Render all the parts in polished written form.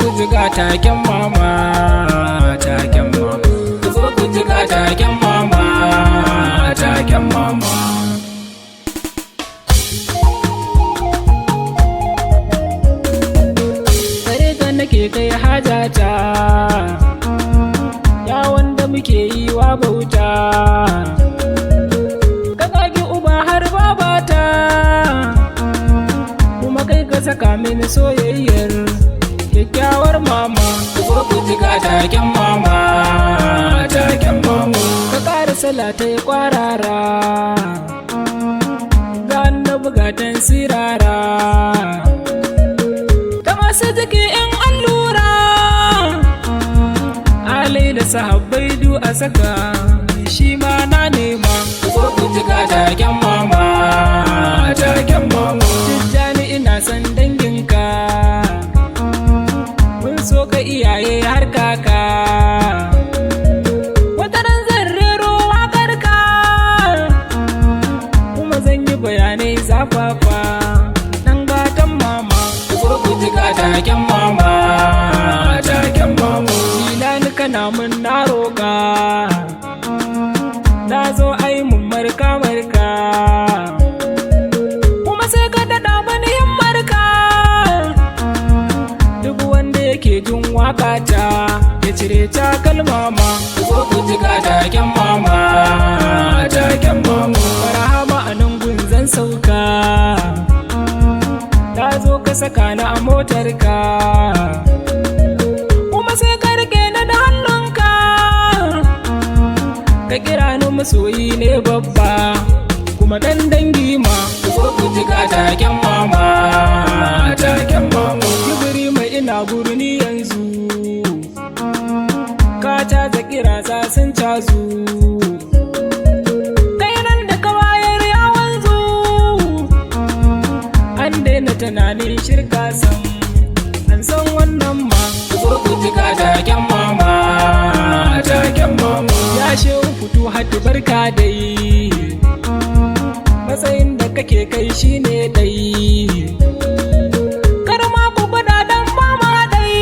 Ku ji ga taken mama, taken mama. Ku zo ku ji ga taken mama, taken mama. Gare ka nake kai hajata, ya wanda muke yi wa bauta. Ka kage uba har babata, kuma kai ka saka mini soyayyar kyakkyawar mama. Ku zo ku ji ga taken mama, taken mama. Ka ƙara salatai kwarara, ga annabi gatan sirara, ta masu jiki in allura, alai da sahabbai du a saka, shi ma na nema. Ku zo ku ji ga taken mama, taken mama. Tijjani, ina son danginka, mun so ka iyaye har kaka. Wataran zan rero waƙarka, kuma zan yi bayanai zafafa, dan gatan mama. Ku zo ku ji ga taken mama, taken mama. Jilani, kana mun na roƙa, na zo ai mun marka marka, kuma sai ka daɗa mani himmarka. Duk wanda yake jin waƙata ya cire takalma ma. Ku zo ku ji ga taken mama, taken mama. Barhama, a nan gun zan sauka. Ta zo ka saka ni a motarka, kuma sai ka rike ni da hannunka, ka kira ni masoyi ne babba, kuma dan dangi ma. Ku zo ku ji ga taken mama, taken mama. Gibiri mai ina gurni yanzu, ka caza kirasa sun cazu, kai nan da ka wayar ya wanzu, an daina tunanin shirka sam, an san wannan ma. Ku zo ku ji ga taken mama, taken mama. Ya shehu fito hatu, barka dai. Matsayin da kake kai shine dai, kar ma ku gwada dan mama dai.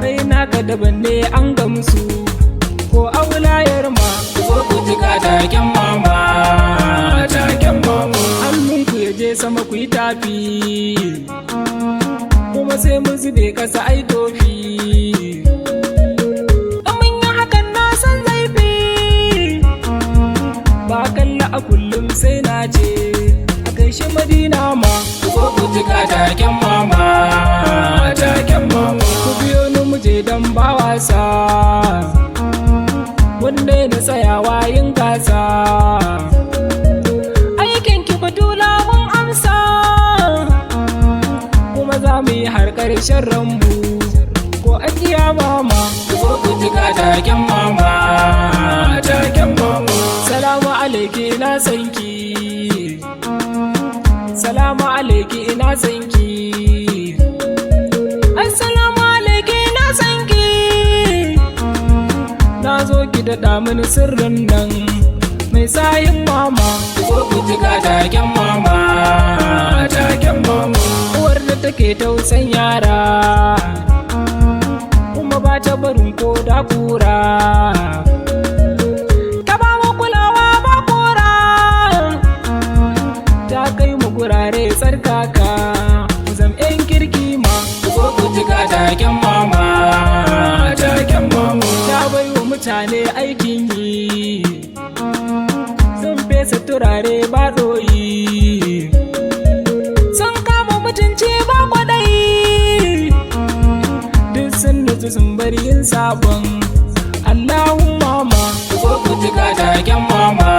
Kai naka daban ne, an gamsu ko aulayar ma. Ku zo ku ji ga taken mama, taken mama. Hannunku ya je sama ku yi tafi, kuma sai mu zube kasa ai tofi. In mun yi hakan na san zaifi ba kalla a kullum, sai na ce a kai shi Madina ma. Ku zo ku ji ga taken mama, taken mama. Ku biyo ni mu je dan ba wasa, wanda na tsayawa yin gasa. Aikin ki batula mun amsa, kuma za mu yi har ƙarshen ranmu ko a kiyama ma. Ku zo ku ji ga taken mama, taken mama. Salamu alaiki, ina san ki. Salamu alaiki, ina san ki. Assalamu alaiki, ina san ki. Na zo ki daɗa mini sirrin nan mai sayin mama. Ku zo ku ji ga taken mama, taken mama. Uwar da take tausan yara, kuma ba ta barin ko da kura, ta ba mu kulawa ba kora, ta kai mu gurare tsarkaka, mu zam 'yan kirki ma. Ku zo ku ji ga taken mama, taken mama. Ta bai wa mutane aikin yi, sun fesa turare ba ɗoyi, sun kama mutunci ba kwaɗayi, duk sun nutsu sun bari yin sabon Allahumma ma. Ku zo ku ji ga taken mama,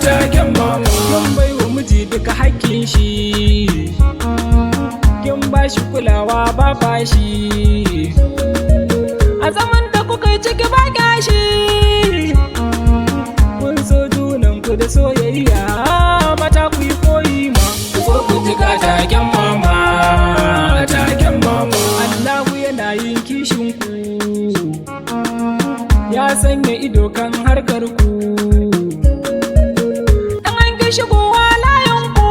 taken mama. Kin bai wa miji duka hakkin shi, kin ba shi kulawa ba fashi, a zaman da kuka yi ciki ba kyashi. Kun so junan ku da soyayya, mata ku yi koyi ma. Ku zo ku ji ga taken mama, taken mama. Allahu yana yin kishin ku, ya sanya ido kan harkar ku. In an ki shigowa layin ku,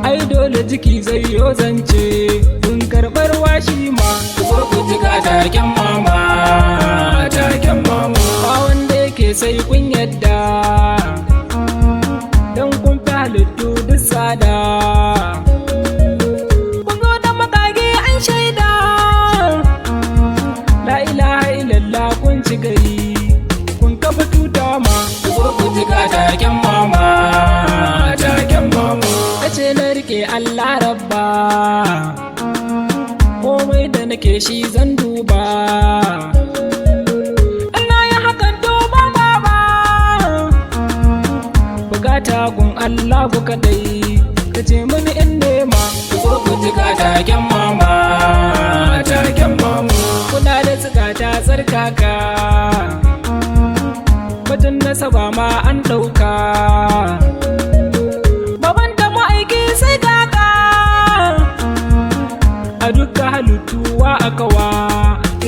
ai dole jiki. Shi zai yo zance kun karɓar washi ma. Zo ku ji taken mama, taken mama. Ba wanda yake sai kun yadda, don kun fi halittu duk tsada. Kun zo da makage an shaida, la ilaha illallah kun ci gari, kun kafa tuta ma. Zo ku ji taken mama, taken mama. Kace na rike Allah rabba, komai da nake shi zan duba. Ina yi hakan to ba ba bukata gun Allah ku kadai, kace mini in nema. Zo ku ji taken mama, taken mama. Kuna da tsukata tsarkaka, batun nasaba ma an ɗauka. Baban da ma'aiki sai kaka, a duka halittu wa akawa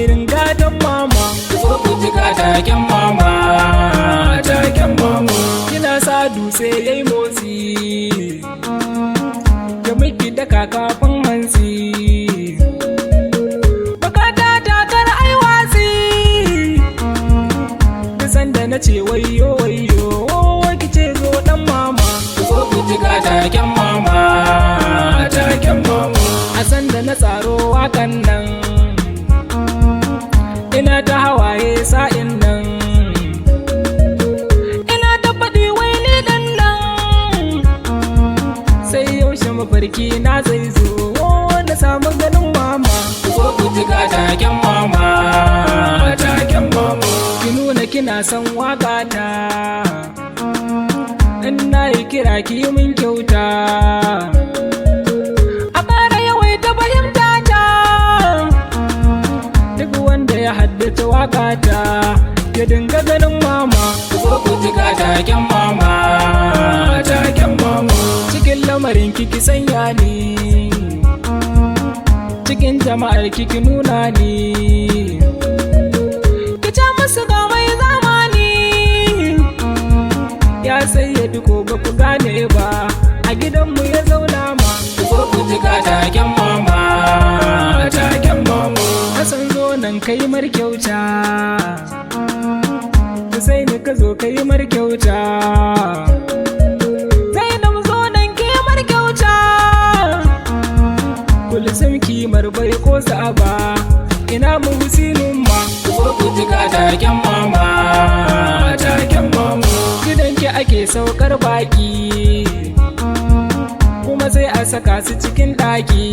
irin gadon mama. Zo ku ji taken mama, taken mama. Kina sa dutse yayi motsi, ya miki daka kafin hantsi. Bukata takar ai watsi, da sanda na ce wayo wayo, ki ce zo dan mama. Zo ku ji taken mama, taken mama. A sanda na tsaro wakan nan, ina ta hawaye sa'in nan, ina ta faɗi wai ni ɗin nan, sai yaushe mafarki na zai zo na samu ganin mama. Zo ku ji taken mama, taken mama. Ki nuna kina son waka ta, in na yi kira ki yi min kyauta, a ƙara yawaita fahimta ta. Duk wanda ya haddace waka ta ya dinga ganin mama. Zo ku ji taken mama, taken mama. Cikin lamarin kiki sanya ni, cikin jama'ar kiki nuna ni, ki ce musu ga mai zamani ya sayyadi, ko ba ku gane ba, a gidanmu ya zauna ma. Zo ku ji taken mama, taken mama. Hassan zo nan kai mar kyauta, Husaini ka zo kai mar kyauta, Zainab zo nan ke mar kyauta, Kulsum kimar bai ko sa'aba, ina mu Husinun ma. Zo ku ji taken mama, taken mama. Gidanki ake saukar baki, kuma sai a saka su cikin ɗaki.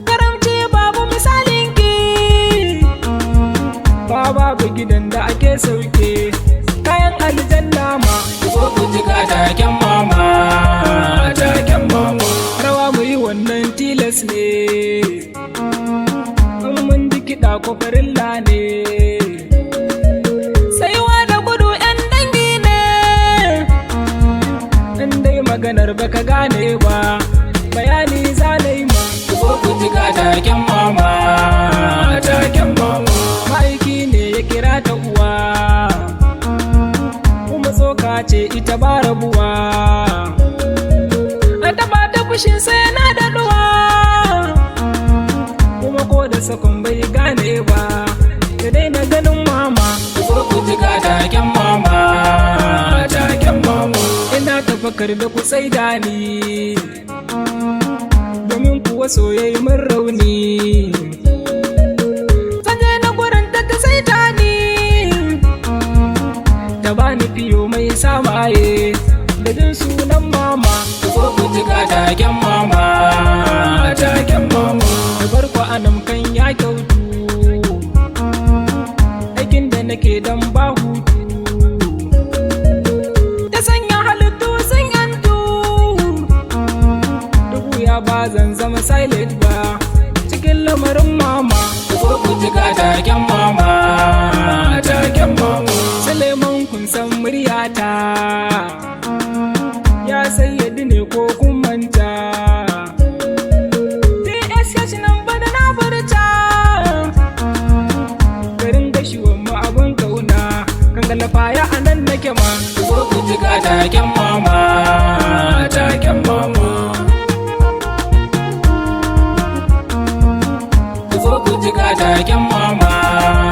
Karamci babu misalinki, ba babu gidan da ake sauke kayan aljanna ma. Zo ku ji taken mama, taken mama. Rawa mu yi wannan tilas ne, in mun ji kiɗa ko farilla ne. Saiwa da gudu 'yan dangi ne, in dai maganar baka gane ba, bayani zalai ma. Zo ku ji taken mama, taken mama. Ma'aiki ne ya kira ta uwa, kuma tsoka ce ita ba rabuwa. A taba ta fushin sai na daɗuwa, kuma ko da sakon bai gane ba, ya daina ganin mama. Zo ku ji taken mama, taken mama. Ina tafakar da ku tsaida ni, domin kuwa soyayya mun rauni. Zan je na gurin ta ta saita ni, ta bani fiyo mai samaye da jin sunan mama. Zo ku ji taken mama, taken mama. Da barko anam kan ya kyautu, aikin da nake dan ba hutu, ta sanya halittu sun yantu. Dubu ya ba zan zama silent ba cikin lamarin mama. Zo ku ji taken mama, taken mama. Suleiman kun san muryata, ya sayyadi ne ko kun manta? TSH nan bana na furta, garin gashiwan mu abun kauna, kan galafaya a nan nake ma. Zo ku ji taken mama, taken mama. Furfutuka taken mama,